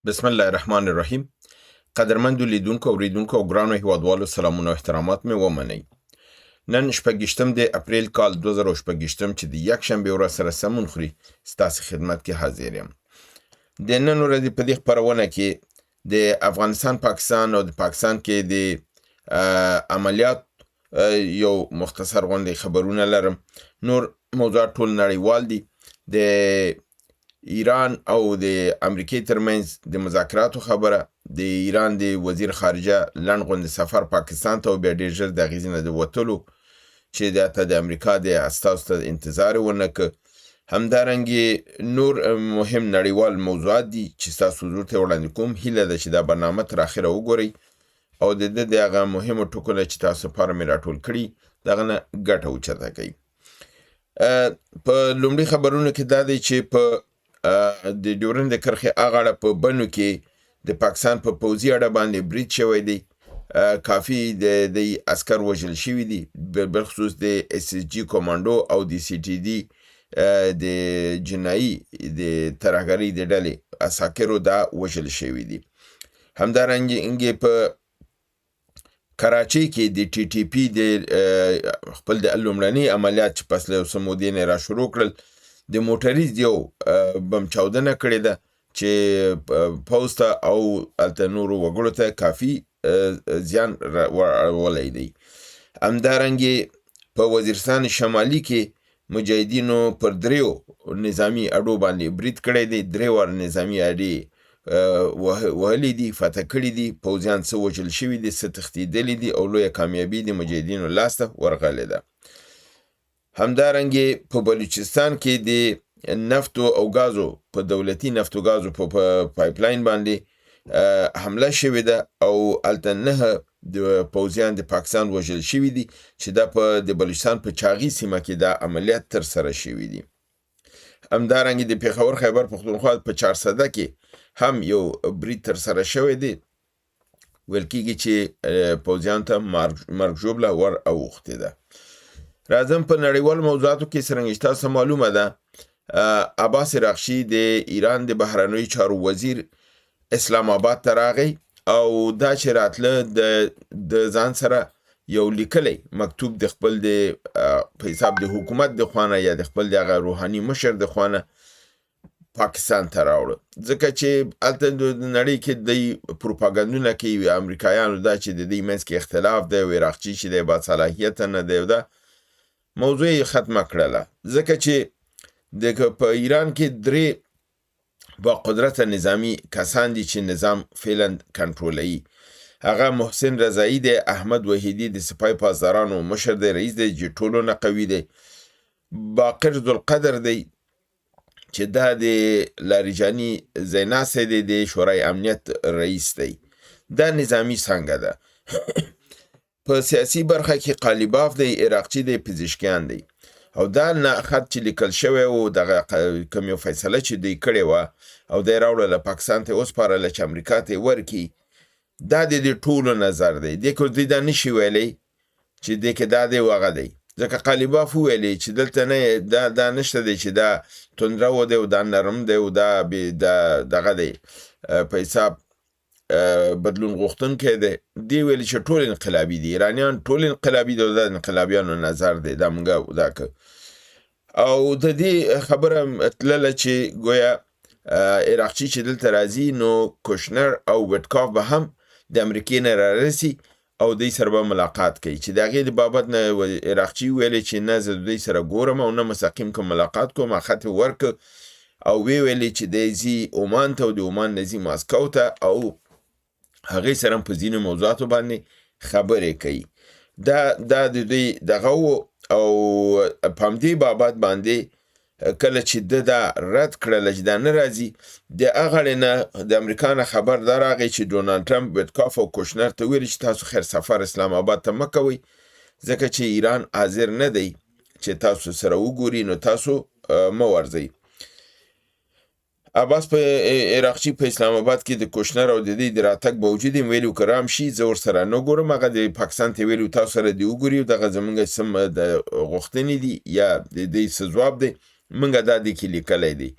بسم الله الرحمن الرحیم. قدرمندو لیدونکو، اوریدونکو او ګرانو هیوادوالو، سلامونه او احترامات مې ومنئ. نن شپږشتم د اپریل کال 2026 چې د یکشنبې ورځ سره سمون خوري، ستاسو خدمت کې حاضر یم. د نن ورځې په دې خپرونه کې د افغانستان، پاکستان او د پاکستان کې د عملیات یو مختصر غونډې خبرونه لرم. نور موضوعات ټول نړیوال دي. د ایران او د امریکې ترمنځ د مذاکراتو خبره، د ایران د وزیر خارجه لنډ غوندې سفر پاکستان ته او بیا ډېر ژر د هغې ځای نه د وتلو چې د حتی د امریکا د استازو ته انتظار یې ونه کړ. همدارنګې نور مهم نړیوال موضوعات دي چې ستاسو حضور ته وړاندې کوم. هیله ده چې دا برنامه تر اخره وګورئ او د ده د هغه مهمو ټکو نه چې تاسو لپاره مې راټول کړي، دغه نه ګټه اوچته کړئ. په لومړي خبرونو کې دا دی چې په د ډیورنډ د کرښې اغاړه په بنو کې د پاکستان په پوځي اډه باندې برید شوی دی. کافي د دی عسکر وژل شوي دي، بالخصوص د اس اس جي کمانډو او د سی ټي ډي د جنایي د ترهګرۍ د ډلې عساکرو دا وژل شوي دي. همدارنګه په کراچۍ کې د ټي ټي پي د خپل د لومړني عملیات چې پس له یو څه مودې نه را شروع کړل، د موټریز یو بم چاودنه کړې ده چې پوځ ته او هلته نورو وګړو ته کافي زیان اړولی دی. همدارنګه په وزیرستان شمالي کې مجاهدینو پر دریو نظامي اډو باندې برید کړی دی. درې وار نظامي اډې وهلي دي، فتح کړي دي، پوځیان څه وژل شوي دي، څه تښتېدلي دي او لویه کامیابي د مجاهدینو لاسته ورغلې ده. همدارنګه په بلوچستان کې د نفتو او ګازو په دولتي نفتو ګازو په پایپ لاین باندې حمله شوې ده او هلته 9 د پوځیان د پاکستان وژل شوي دي چې دا په د بلوچستان په چاغي سیمه کې دا عملیات ترسره شوي دي. همدارنګه د پېښور خیبر پښتونخوا په چارسده کې هم یو برید ترسره شوی دی. ویل کېږي چې پوځیانو ته مرګ ژوبله ور اوښتې ده. راځم په نړیوالو موضوعاتو کې. څرنګه چې تاسو معلومه ده، عباس عراقچي د ایران د بهرنیو چارو وزیر اسلام آباد ته راغی او دا چې راتله د ځان سره یو لیکلی مکتوب د خپل د په حساب د حکومت د خوانه یا د خپل د هغه روحاني مشر د خوانه پاکستان ته راوړ، ځکه چې هلته د نړۍ کې دی پروپاګندونه کوي امریکایانو دا چې د دوی منځ کې اختلاف دی او عراقچي چې دی باصلاحیته نه دی، دا موضوع یې ختمه کړله. ځکه چې د په ایران کې درې با قدرت نظامی کسان دي چې نظام فعلا کنټرولوي. هغه محسن رضایی دی، احمد وحیدي د سپاه پاسدارانو مشر دی، رئیس دی چې ټولو نه قوي دی، باقر ذوالقدر دی چې دا د لاریجاني ځایناستی دی، د شورای امنیت رئیس دی. دا نظامی څانګه ده. په سیاسي برخه کې قالیباف دی، عراقچي دی، پزشکیان دی. او دا نه خط چې لیکل شوی و، دغه کوم یو فیصله چې دوی کړې وه او دی راوړله پاکستان ته یې وسپارله چې امریکا ته یې ورکړي، دا د دې ټولو نظر دی. دې کې دوی دا نشي ویلی چې دې کې دا دی او هغه دی، ځکه قالیباف وویلې چې دلته نه دا نشته دی چې دا تندرو دی او دا نرم دی او دا بې دا دغه دی په حساب بدلون غوښتونکی دی. دی ویل چې ټول انقلابي دي، ایرانیان ټول انقلابي دي او دا انقلابیانو نظر دی، دا مونږ دا که او د دې خبره تلله چې ګویا عراقچي چې دلته راځي نو کوشنر او ویټکاف به هم د امریکې نه رارسي او دوی سره به ملاقات کوي، چې د هغې د بابت نه عراقچي ویلې چې نه زه دوی سره ګورم او نه مستقیم کوم ملاقات کوم. خط یې ورکړ او وی ویلې چې دی ځي عمان ته او د عمان نه ځي ماسکو ته او هغې سره هم په ځینو موضوعاتو باندې خبرې کوي. دا د دوی دغه و. او په همدې بابت باندې کله چې ده دا رد کړله چې دا نه راځي، د هغه نه د امریکا نه خبر دا راغی چې ډونالډ ټرمپ ویټکاف او کوشنر ته ویلي چې تاسو خیر سفر اسلام آباد ته مه کوئ، ځکه چې ایران حاضر نه دی چې تاسو سره وګوري، نو تاسو مه ورځئ. عباس په عراقچي په اسلام آباد کې د کوشنر او د دې د راتګ باوجود یې ویلي که رام شي زه ورسره نه ګورم. هغه د پاکستان ته ویلي تاسو سره دې وګوري او دغه زمونږ سم د غوښتنې دي یا د دې څه ځواب دی، مونږ دا دې کې لیکلی دی.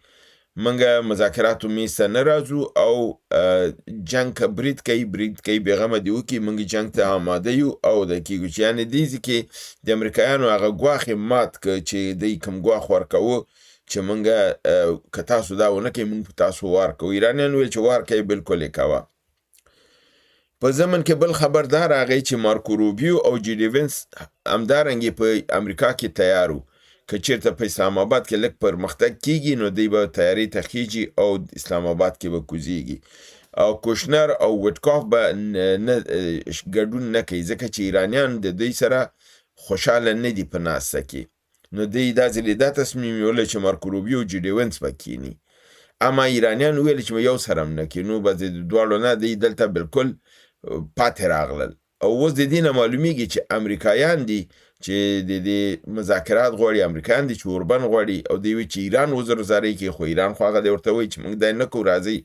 مونږ مذاکراتو میز ته نه راځو او جنګ که برید کوي، برید کوي، بېغمه دې وکړي، مونږ جنګ ته آماده یو او د کېږو چې یعنې دې ځای کې د امریکایانو هغه ګواښ یې مات که چې دی کوم ګواښ ورکوه چې مونږ که تاسو دا ونه کوئ مونږ په تاسو وار کوو. ایرانیان ویل چې وار کوي، بالکل یې کوه. په ضمن کې بل خبر دا راغی چې مارکو روبیو او جي ډي وینس همدارنګې په امریکا کې تیار وو، که چیرته په اسلام آباد کې لږ پرمختګ کیږي نو دوی به تیارې ته خیږي او اسلام آباد کې به کوزیږي، او کوشنر او ویټکاف به نه ګډون نه کوي، ځکه چې ایرانیان د دوی سره خوشحاله نه دي په ناسته کې. نو دوی دا ځلې دا تصمیم نیولی چې مارکو روبیو او جي ډي وینس به کینی، اما ایرانیان ویل چې یو سره هم نه کینو، بس د دواړو نه دوی دلته بالکل پاتې راغلل. او اوس د دې نه معلومیږي چې امریکایان دي چې د دې مذاکرات غواړي، امریکایان دي چې اوربند غواړي، او دوی وایي چې ایران عذر زارۍ کوي، خو ایران خو هغه دی ورته وایي چې موږ دا نه کوو، راځئ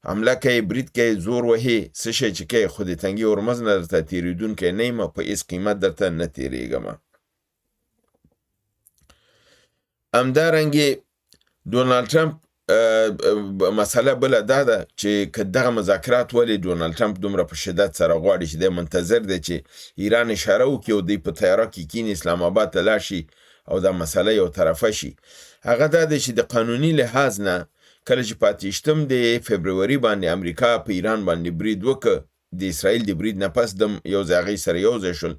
حمله کوي، برید کوي، زور وهي، څه شی چې کوي، خو د تنګي هرمز نه درته تېرېدونکی نه یم، په هېڅ قیمت درته نه تېرېږم. همدارنګې ډونالډ ټرمپ مسله بله دا ده چې که دغه مذاکرات ولې ډونالډ ټرمپ دومره په شدت سره غواړي چې دی منتظر دی چې ایران اشاره وکړي او دی په تیاره کې کینی اسلام آباد ته لاړ شي او دا مسله یو طرفه شي، هغه دا دی چې د قانوني لحاظ نه کله چې په 28 د فبروري باندې امریکا په ایران باندې برید وکړ، د اسرائیل د برید نه پس دم یو ځای هغې سره یو ځای شول،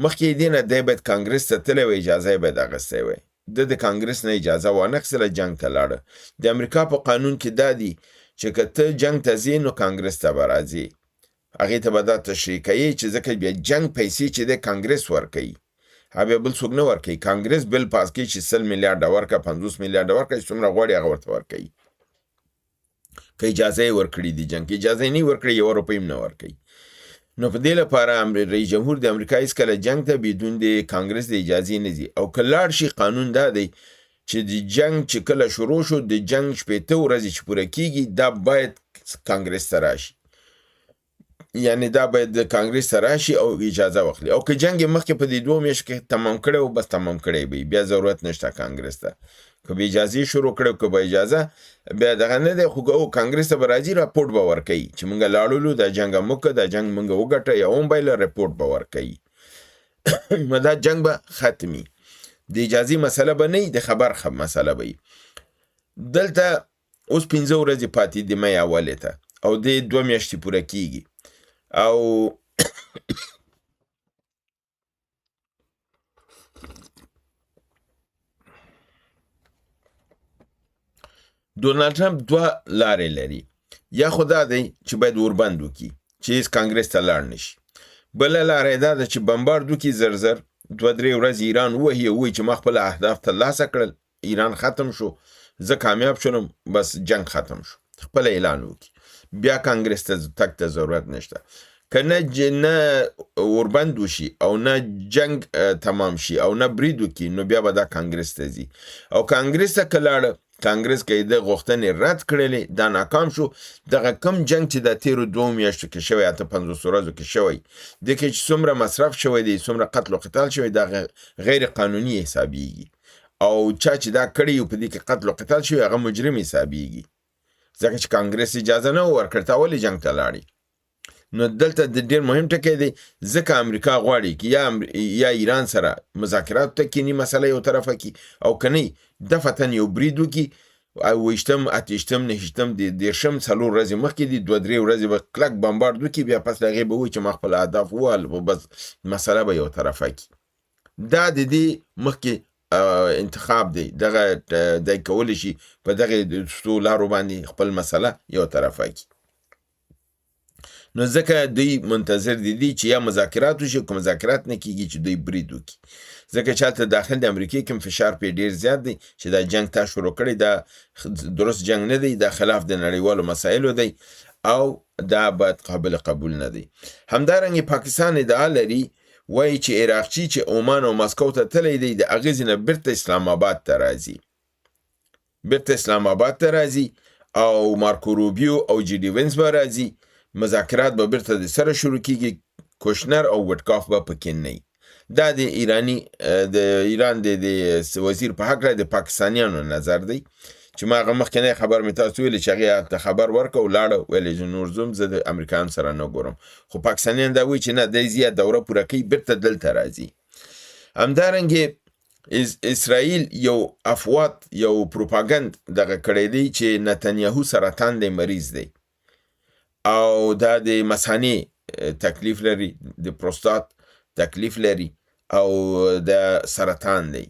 مخکې دې نه دی باید کانګرس ته تللی وای، اجازه یې باید اخیستی وای. ده د کانګرس نه اجازه وانخیستله، جنګ ته لاړه. د امریکا په قانون کې دا دي چې که ته جنګ ته ځې نو کانګرس ته به راځې، هغې ته به دا تشریح کوي چې ځکه بیا جنګ پیسې چې دی کانګرس ورکوي، هغه بیا بل څوک نه ورکوي، کانګرس بل پاس کوي چې 100 میلیارډه ورکړه، 50 میلیارډه ورکړه، چې څومره غواړي هغه ورته ورکوي، که اجازه یې ورکړي دي جنګ، که اجازه یې نه ورکړي یوه روپۍ هم نه ورکوي. نو په دې لپاره رئیس جمهور د امریکا هیڅکله جنګ ته بدون د کانګرس د اجازې نه ځي، او که لاړ شي قانون دا دی چې د جنګ چې کله شروع شو د جنګ 60 ورځې چې پوره کیږي دا باید کانګرس ته راشي، یعنی دا باید د کانګرس ته راشي او اجازه واخلي، او که جنګ یې مخکې په دې 2 میاشتو کې تمام کړی و بس تمام کړی به وي، بیا ضرورت نشته کانګرس ته، که به اجازې شروع کړی که به اجازه بیا دغه نه دی، خو که او کانګرس ته به راځي راپورټ به ورکوي چې مونږ لاړلو دا جنګ مو وکړ، دا جنګ مونږ وګټه یا ومبایله، رپورټ به ورکوي. نو دا جنګ به ختمي، د اجازې مسله به نه وي، د خبر مسله به وي. دلته اوس 5 ورځې پاتې دي مې اولې ته، او دې 2 میاشتې پوره کیږي، او ډونالډ ټرمپ 2 لارې لري، یا خو دا دی چې باید اوربند وکړي چې هیڅ کانګرس ته لاړ نشي، بله لاره یې دا ده چې بمبارد وکړي زر زر 2-3 ورځې ایران ووهي او ووایي چې ما خپل اهداف ترلاسه کړل، ایران ختم شو، زه کامیاب شولم، بس جنگ ختم شو، خپل اعلان وکړي، بیا کانګرس ته تګ ته ضرورت نشته. که نه اوربند وشي او نه جنگ تمام شي او نه برید وکړي نو بیا به دا کانګرس ته ځي، او کانګرس ته که لاړه کانګرس که یې د غوښتنې رد کړلې دا ناکام شو، دغه کم جنگ چې د تیرو 2 میاشتو کې شوی، 58 ورځو کې شوی، دې کې چې څومره مصرف شوی دی، څومره قتل او قتال شوی، دا غیر قانوني حسابیږي، او چا چې دا کړی او په دې کې قتل او قتال شوی هغه مجرم حسابیږي، ځکه چې کانګرس اجازه نه ورکړه تا ولې جنگ ته لاړې. نو دلته د ډېر مهم ټکی دی، ځکه امریکا غواړي که یا ایران سره مذاکراتو ته کښېني، مسله یو طرفه کړي، او که نه دفعتاً یو برید وکړي، 27، 28، 29، 30، 4 ورځې مخکې دي، 2-3 ورځې به کلک بمبارد وکړي، بیا پس له هغې به وایي چې ما خپل اهداف ووهل، خو بس مسله به یو طرفه کړي. دا د دې مخکې انتخاب دی، دغه دی کولی شي په دغې څو لارو باندې خپل مسله یو طرفه کړي. نو ځکه دوی منتظر دي چې یا مذاکرات وشي، که مذاکرات نه کیږي چې دوی برید وکړي، ځکه چې هلته داخل د امریکې کوم فشار پرې ډېر زیات دی چې دا جنګ تا شروع کړی، دا درست جنګ نه دی، دا خلاف د نړیوالو مسایلو دی او دا باید قابل قبول نه دی. همدارنګه پاکستان ادعا لري، وایي چې عراقچي چې عمان او مسکو ته تللی دی د هغې ځای نه بیرته اسلام آباد ته راځي، بیرته اسلام آباد ته راځي او مارکو روبیو او جي ډي وینس به راځي، مذاکرات به بیرته د سره شروع کیږي، کوشنر او وټکاف به پکې نه وي. دا د د ایران د وزیر په هکله د پاکستانیانو نظر دی. چې ما هغه مخکنی خبر مې تاسو ویلې چې هغې هلته خبر ورکړ او لاړه، ویل یې چې نور ځم، زه د امریکایانو سره نه ګورم. خو پاکستانیان دا وایي چې نه، دی ځي دوره پوره کوي، بیرته دلته راځي. همدارنګه اسرائیل یو افوات، یو پروپاګند دغه کړی دی چې نتنیاهو سرطان دی، مریض دی او دا د مثانې تکلیف لري، د پروستات تکلیف لري او د سرطان دی،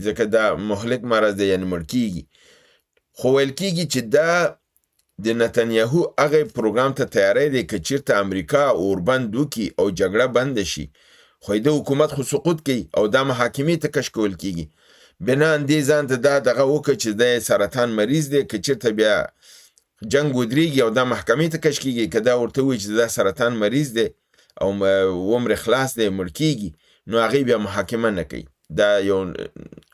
ځکه دا مهلک مرض دی، یعنی مړ کیږي. خو ویل کیږي چې دا د نتنیاهو هغه پروګرام ته تیاری دی که چیرته امریکا اوربند وکړي او جګړه بنده شي، خو د حکومت خو سقوط کوي او دا محاکمې ته کش کول کیږي. بناً دې ځان ته دا دغه وکړه چې دی سرطان مریض دی، که چیرته بیا جنګ ودرېږي او دا محکمې ته کش کیږي، که دا ورته ووایي چې دا سرطان مریض دی او عمر خلاص دی، مړ کیږي، نو هغې بیا محاکمه نه کوي. دا یو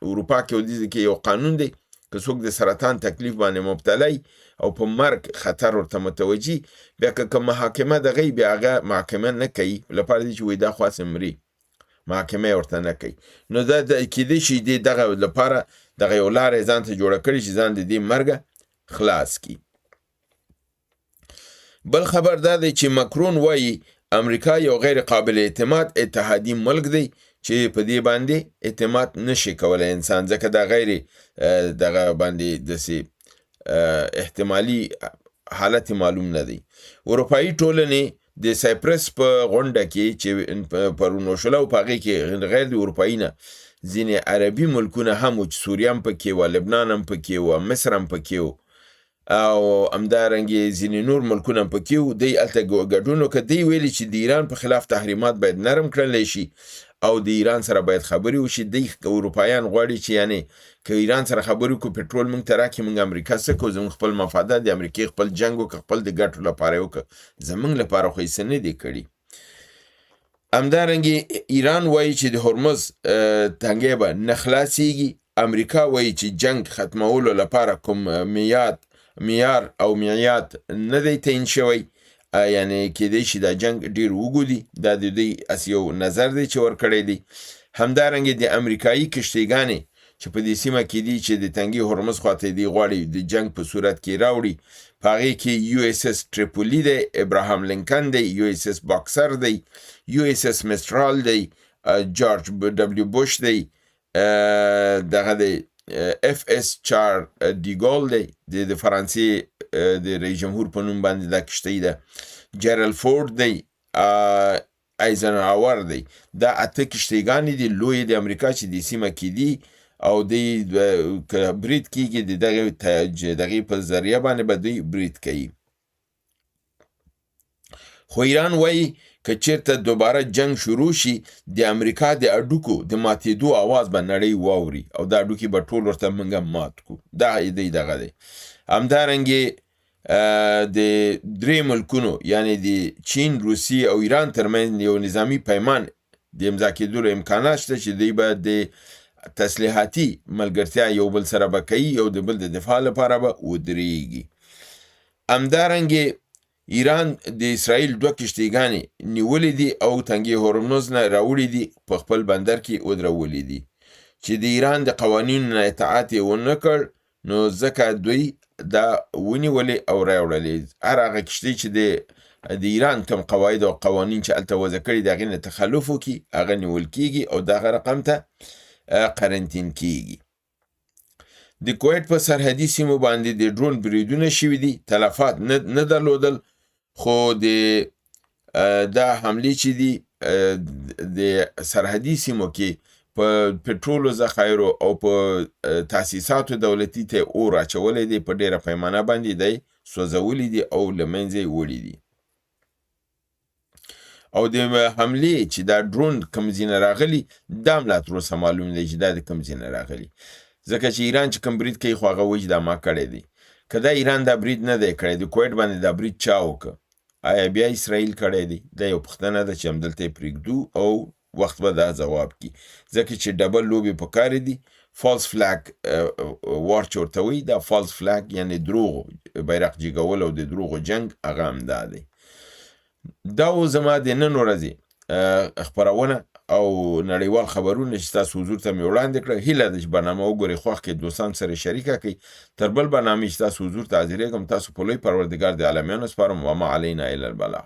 اروپا کې او دې کې یو قانون دی، که څوک د سرطان تکلیف باندې مبتلا وي او په مرګ خطر ورته متوجي، بیا که کوم محاکمه دغه وي، بیا هغه محاکمه نه کوي، لپاره دې چې وایي دا خو هسې مري، محاکمه یې ورته نه کوي. نو دا کېدای شي دې دغه لپاره دغه یو لاره یې ځان ته جوړه کړې چې ځان د دې مرګه خلاص کړي. بل خبر دا دی چې مکرون وایي امریکا یو غیر قابل اعتماد اتحادي ملک دی چې په دې باندې اعتماد نشي کولی انسان، ځکه دا غیر دغه باندې داسې احتمالي حالت معلوم نه دی. اروپایي ټولنې د سایپرس په غونډه کې چې پرون وشوله او په هغې کې غیر د اروپایي نه ځینې عربي ملکونه هم وو، چې سوریه هم پکې وه، لبنان هم پکې وه، مصر هم پکې و او همدارنګه ځینې نور ملکونه هم پکې وو، دوی هلته ګډون وکړ. دوی ویلي چې د ایران په خلاف تحریمات باید نرم کړلی شي او د ایران سره باید خبرې وشي. دوی اروپایان غواړي چې یعنې که ایران سره خبرې وکړو، پټرول موږ ته راکړي، موږ امریکا څه کوو، زموږ خپل مفادات د امریکې خپل جنګ وکړه، خپل د ګټو لپاره یې وکړه، زموږ لپاره خو یې څه نه دي کړي. همدارنګه ایران وایي چې د هرمز تنګی به نه خلاصیږي. امریکا وایي چې جنگ ختمولو لپاره کوم معیار او معیاد نه دی تعین شوی، یعنې کیدای شي دا جنگ ډیر اوږد وي، دا د دوی هسې یو نظر دی چې ورکړی دی. همدارنګه د امریکایي کښتیګانې چې په دې سیمه کې دي چې د تنګي هرمز خواته دی غواړي د جنگ په صورت کې راوړي، په هغې کې یو اس اس ټریپولی دی، ابراهام لینکن دی، یو اس اس باکسر دی، یو اس اس میسترال دی، جارج ډبلیو بوش دی، دغه دی اف اس چار دیګول دی، د فرانسې د رئیس جمهور په نوم باندې دا کښتۍ ده، جرل فورډ دی، ایزنهاور دی. دا اته کښتیګانې دي لویې د امریکا چې د سیمه کې دي او دی که برید کیږي د دغې په ذریعه باندې به دوی برید کوي. خو ایران وایي که چیرته دوباره جنگ شروع شي د امریکا د اډوکو د ماتېدو आवाز به نړۍ واوري او دا اډوکي به ټول ورته موږ مات کو. دا دی دغه دی. همدارنګه د درې ملکونو یعنی د چین، روسیې او ایران ترمنځ یو نظامی پیمان د امضا کېدلو امکانات شته چې دوی به د تسلیحاتي ملګرتیا یو بل سره به کوي او د بل د دفاع لپاره به ودرېږي. همدارنګه ایران د اسرائیل دوه کښتیګانې نیولې دي او تنګي هرمز نه راوړي دي، په خپل بندر کې ودرولې دي چې د ایران د قوانینو نه اطاعت یې ونه کړ، نو ځکه دوی دا ونیولې او راوړلې. هر هغه کښتۍ چې د ایران کوم قواعد او قوانین چې هلته وضع کړي د هغې نه تخلف وکړي هغه نیول کیږي او دغه رقم ته قرنطین کیږي. د کویټ په سرحدي سیمو باندې د ډرون بریدونه شوي دي، تلفات نه درلودل، خو د دا حملې چې دي د سرحدي سیمو کې په پټرولو ذخایرو او په تاسیساتو دولتي ته اور اچولی دی، په ډېره پیمانه باندې دی سوځولي دي او له منځه یې وړي دي. او د حملې چې دا ډرون کوم ځای نه راغلي دا هم لا تر اوسه معلوم دی چې دا د کوم ځای نه راغلي، ځکه چې ایران چې کوم برید کوي خو هغه وایي چې دا ما کړی دی. که دا ایران دا برید نه دی کړی، د کویټ باندې دا برید چا وکړ؟ آیا بیا اسرائیل کړی دی؟ دا یو پوښتنه ده چې همدلته یې پرېږدو او وخت به دا ځواب کړي، ځکه چې double لوبې پکارې دي. false flag war چې ورته وایي، دا false flag یعنې دروغو بیرق جګول او د دروغو جنګ، هغه همدا دی. دا و زما د نن ورځې خپرونه. او نړیوال خبرونه چې تاسو حضور ته مې وړاندې کړه. هیله ده چې برنامه وګورئ، خوښ کړئ، دوستان سره شریکه کړئ. تر بل برنامې چې تاسو حضور ته حاضرېږم، تاسو په لوی پروردګار د عالمیانو سپارم. وما علینا الا البلاغ.